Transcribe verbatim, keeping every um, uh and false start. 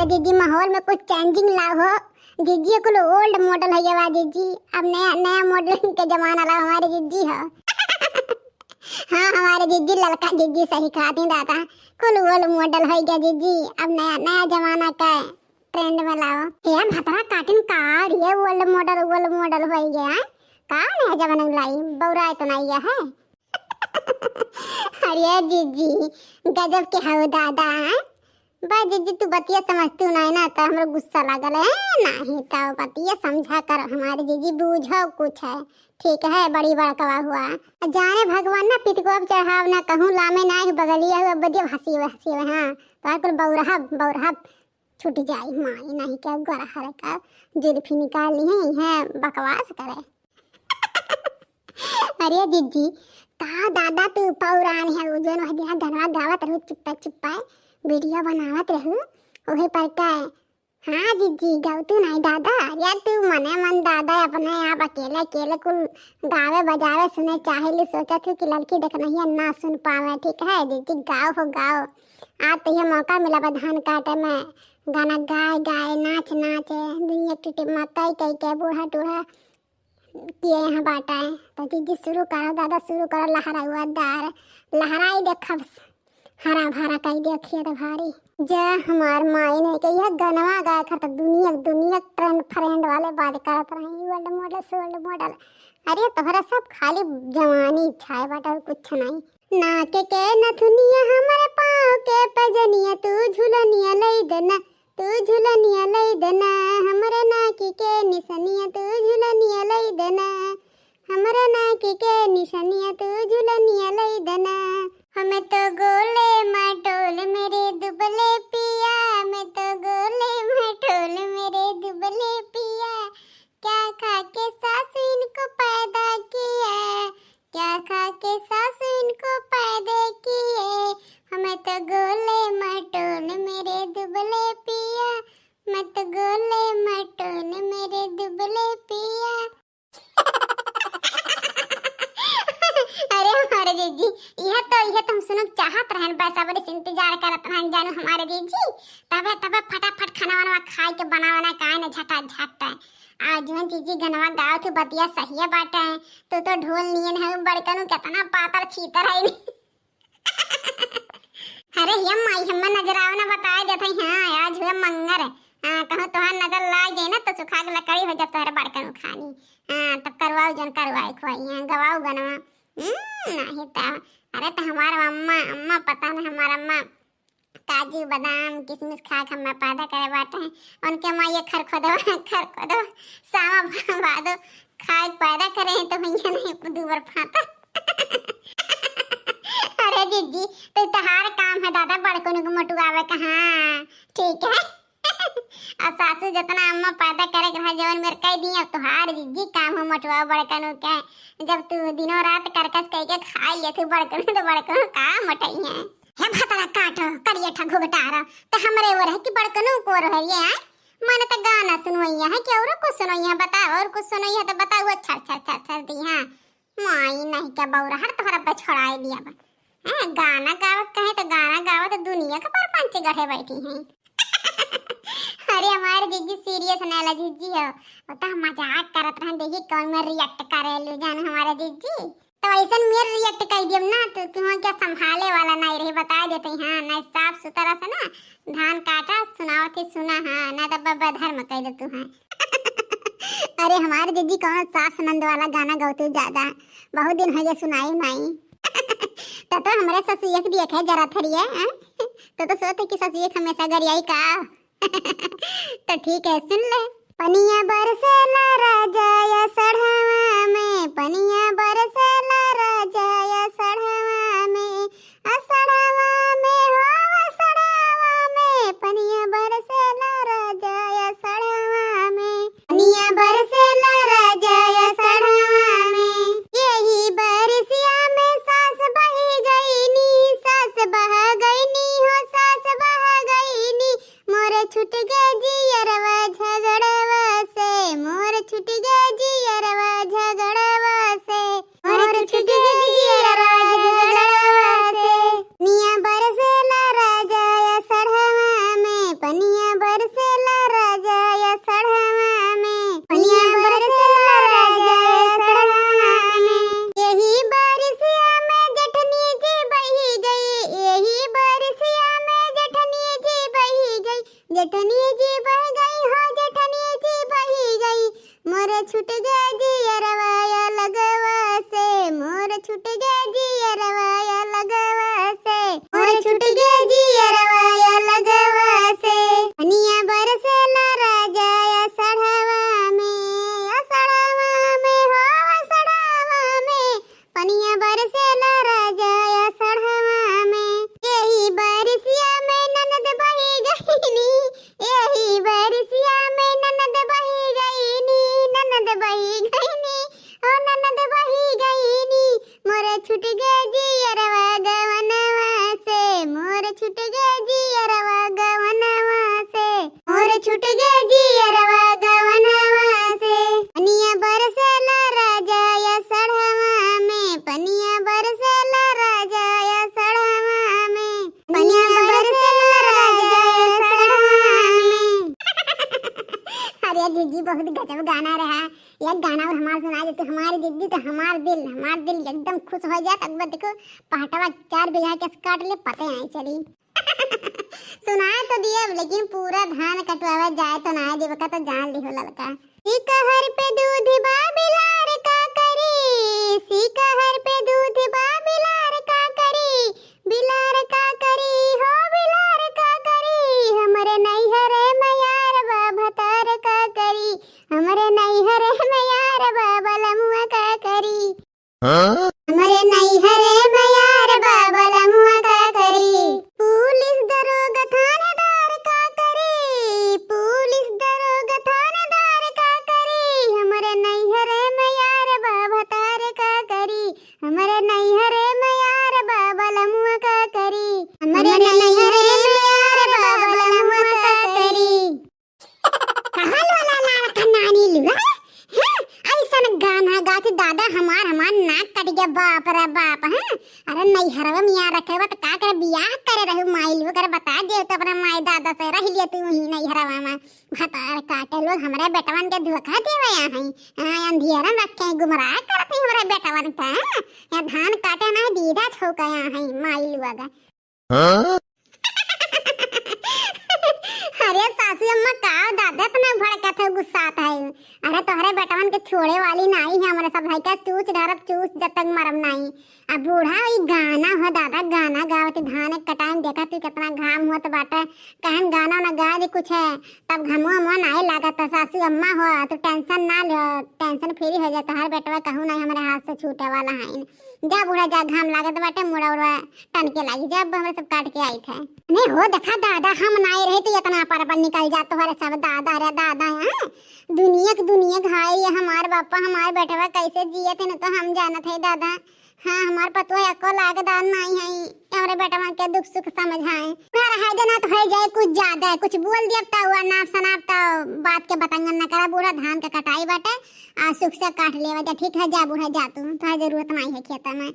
जीजी, माहौल में कुछ changing लाओ हो। जीजी, कुल old model होइ गवा जीजी, अब नया, नया model के जमाना लाओ हमारे जीजी हो। हाँ, हमारे जीजी, ललका जीजी सही कहती दादा, कुल old model होइ गवा जीजी, अब नया, नया जमाना का trend में लाओ। ए भतरा काटिन का रे, old model, old model होइ गवा, हैं? का नया जमाना में लाई, बौरा इतना ही है। अरे जीजी, गजब के हऊ दादा, हैं? बा जीजी, तू बतिया समझतू नहीं ना, तो हमरो गुस्सा लागल है। नहीं तो बतिया समझा कर हमारे जीजी, बूझो कुछ है, ठीक है, बड़ी बड़कवा हुआ। जाने भगवान ना पितको अब चढ़ाव ना कहूँ लामे ना, बगलिया हुआ बदिया हंसी हुआ, हंसी हुआ, हाँ, तो कुल बौरहा, बौरहा छूट जाई, माई नहीं क्या गोरहर का जुल्फी निकाल ली है, यह बकवास करे। अरे जीजी, का दादा तू पौरान है, उ जोन वह दिना गनवा गावत रहू चुप्पा चुप्पा, video बनावत रहू, ओहे पर का? हाँ जीजी, गावतू नहीं दादा, यार तू मने मन दादा अपने आप अकेले अकेले कुल गावे बजावे सुने चाहेली, सोचत हूँ कि लड़की देखनहिया ना सुन पावे, ठीक है जीजी, गाओ हो गाओ। आज तो ये मौका मिला बा धान काटे में, गाना गाए गाए, नाच नाचे, दुनिया टूटे मकई कई के, बूढ़ा टूढ़ा किए यहाँ बाटा है। तो जीजी शुरू करो दादा, शुरू करो, लहराउआ दार, लहराई देखब, हरा भरा कई दे खेत भारी। जय हमार माई नहीं कही है, गनवा गाए खर तो दुनिया, दुनिया trend friend वाले बात करत रही, old model, old model। अरे तोहरा सब खाली जवानी इच्छा है बाटा, और कुछ नहीं। नाक के नथुनिया हमरे पाँव के पजनिया, तू झुलनिया लई देना, तू झुलनिया लई देना, हमरे नाक के निसनिया, तू झुलनिया लई देना, हमरे नाक के निसनिया, तू झुलनिया लई देना। हमें तो गोले मटोल मेरे दुबले पिया, हमें तो गोले मटोल मेरे दुबले पिया, क्या खा के सासू इनको पैदा किया, क्या खा के सासू इनको पैदा किए, हमें तो गोले मटोल मेरे दुबले पिया, मत गोले मटोल मेरे दुबले पिया। अरे हमारे जीजी, यह तो, यह तो हम सुनक चाहत रहन, बस अब इंतजार करत रहन जानू हमारे जीजी, तबे, तबे फटाफट खाना वाना खाए के बना, बना के आए न झटा झट। आज में जीजी गनवा गाओ थे, बतिया सहिए बाटे, तू तो ढोल नियन है, बड़कनू कितना पातर छीतर है। अरे हे माई, हम्मे नजर आवे ना, बताए देत हई, हाँ, आज हुए मंगर। हाँ, कहूँ तोहार नजर लाग जाए ना, तो सुखा के लकड़ी हो जाब तोहरे बड़कनू खानी। हाँ, तब करवाओ जन करवाए खुआई, हाँ, गवाओ गनवा। हम्म, नहीं तो, अरे तो हमार अम्मा, अम्मा पता ना, हमार अम्मा काजू, बादाम, किशमिश खा के हम्मे पैदा करे बाटे। उनके माई ये खरखोदवा, खरखोदवा, सामा भा-, भादो खाए पैदा करे हैं तो भैया नहीं दूबर फाता। अरे जीजी, तो तोहार काम है दादा बड़कनू के मोटुआवे का, हाँ, ठीक है। और सासू जितना अम्मा पैदा करे के रहा जवन मेरे कह दी, अब तोहार जीजी काम हो मोटुआ बड़कनू के। जब तू दिनों रात करकस कह के खाई लेती बड़कनू तो बड़कनू का मोटई है। हे भतरा काटो, करियठा घुघटारा, त हमरे ओर है कि बड़कनू को ओर है ये, आय? माने त गाना सुनवैया है कि औरो कुछ सुनवैया है? बताओ, और कुछ सुनवैया है तो बताओ, वो छर छर छर छर दी, हाँ। माई नहीं क्या बौरा, हर तोहरा पे छोड़ाए दिया बा। हैं, गाना गावत कहे तो गाना गावत दुनिया के परपंच गढ़े बैठी हैं। अरे हमारे जीजी serious ना ला जीजी हो, वो तो हम मजाक करत रहन, देखी कौन में react करे लू जान हमारे जीजी। तो ऐसन मेर react कर दियम ना, तो तुहाँ क्या संभाले वाला नहीं रही, बता देते हैं, हाँ, नहीं साफ सुथरा से ना धान काटा, सुनावत ही सुना, हाँ, ना तो बब्बा धर्म कह दे तू, हाँ। अरे हमारे जीजी कौन सास नंद वाला गाना गौते ज्यादा, बहुत दिन हो गया सुनाई नहीं। तो, तो हमारे ससुए के दिया है जरा थरिया, हाँ? तो, तो सोचते कि ससुए हमेशा गरियाई का। तो ठीक है, सुन ले। पनिया बरसेला राजा या सड़हवा में, पनिया बरसेला राजा या सड़हवा में, असड़वा में हो, असड़वा में, पनिया बरसेला राजा या सड़हवा में, पनिया बरसेला राजा या सड़हवा में। यही बरसिया में सास बही गईनी, सास बह गईनी हो, सास बह गईनी। मोर छूट गए जियरवा झगड़वा से, मोर छूट गए जियरवा झगड़वा से, मोर छूट जेठनी जी बहि गई हो, जेठनी जी बहि गई, मोर छुटि गे जियरवा या लगवा से, मोर छुटि गे जियरवा या लगवा से, मोर छुटि गे जियरवा या लगवा से। पनिया बरसेला राजा या सड़वा में, या सड़वा में हो, सड़वा में। पनिया बरसेला राजा या सड़वा में। एही बरसिया में ननद बहि गईनी, एही बरसिया में ननद बहि गईनी, ननद बहि गईनी, ओ ननद बहि गईनी। मोर छुटि गे जियरवा गवनवा से, मोर छुटि गे जियरवा गवनवा से, मोर छुटि गे जियरवा गवनवा से। पनिया बरसेला राजा या सड़वा में, पनिया बरसेला राजा या सड़वा में, पनिया बरसेला राजा या सड़वा में। अरे जीजी, बहुत गजब गाना रहा। एक गाना और हमार सुना देते हमारी दीदी, तो हमार दिल, हमार दिल एकदम खुश हो जात। अब देखो, पहटवा चार बीघा के काट ले, पते नहीं चली। सुनाए तो दिए, लेकिन पूरा धान कटवावे जाए तो ना देवे का, तो जान लिहो ललका। सिकहर पे दूध बा बिलार का करी, सिकहर पे दूध बा बिलार का करी, बिलार का करी हो बिलार का करी, हमरे नैहरे में यार बा भतार का करी, हमरे नैहरे में यार बा बलमुआ का करी। हाँ? हमरे नैहरे में यार बा बलमुआ का करी, पुलिस दरोगा थानेदार का करी, पुलिस दरोगा थानेदार का करी, हमरे नैहरे में यार बा भतार का करी, हमरे नैहरे में यार बा बलमुआ का करी, हमरे नैहरे में यार बा बलमुआ का करी। कहाँ लोला लाड़ का नानी लुआ? हैं? ऐसन गाना गाती दादा हमार, हमार नाक कट गया, बाप रे बाप, हैं? अरे नैहरवा में यहाँ रखे बा तो का करे, बियाह करे रहू माई लुआ, करे बता दे तो अपने माई दादा से रह लिए तू ही नैहरवा में। भतार काटे लोग हमरे बेटवन के धोखा देवे यहाँ हैं। हाँ, अंधियारा में रखे हैं, गुमराह करत हैं हमरे बेटवन के, हैं? यहाँ धान काटे ना दीदा छौका यहाँ हैं, माई लुआ गा। हाँ? अरे सासू अम्मा, का दादा इतना भड़कत है, गुस्सात है? अरे तोहरे बेटवन के छोड़े वाली नाई है, हमरे सब है क्या चूस ढारब चूस जब तक मरब नाई। अब बूढ़ा ई गाना हो दादा, गाना गावत धान एक कटाइन देखा तू कितना घाम होत बाटे, कहन गाना ना गा दे कुछ है, तब घमवा मन आए लागत है। सासू अम्मा हो तू tension ना लो, tension free हो जा, तोहर बेटवा कहूँ नहीं हमरे हाथ से छूटे वाला है। जा बूढ़ा जा, घाम लागत बाटे, मुड़ा उड़ा टन के लागी, जब हमरे सब काट के आई थे। नहीं हो, देखा दादा, हम नाई रहे तो इतना पर पर निकल जात तोहरे सब दादा रे दादा, हैं? दुनिया के दुनिया घायल ये हमार बापा, हमार बेटवा कैसे जियत है, न तो हम जानत है दादा। हाँ, हमार पतोह एको लागदार नाई है, हमरे बेटवा के दुख सुख समझाए। ना रहा देना तो है जाए कुछ ज्यादा, कुछ बोल दिया तो हुआ, नाप सनाप तो बात के बतंगन न करा, बूढ़ा धान के कटाई बाटे, आ सुख से काट लेवा जा, ठीक है, जा बूढ़ा जा तू, तोहरे जरूरत नाई है खेता में।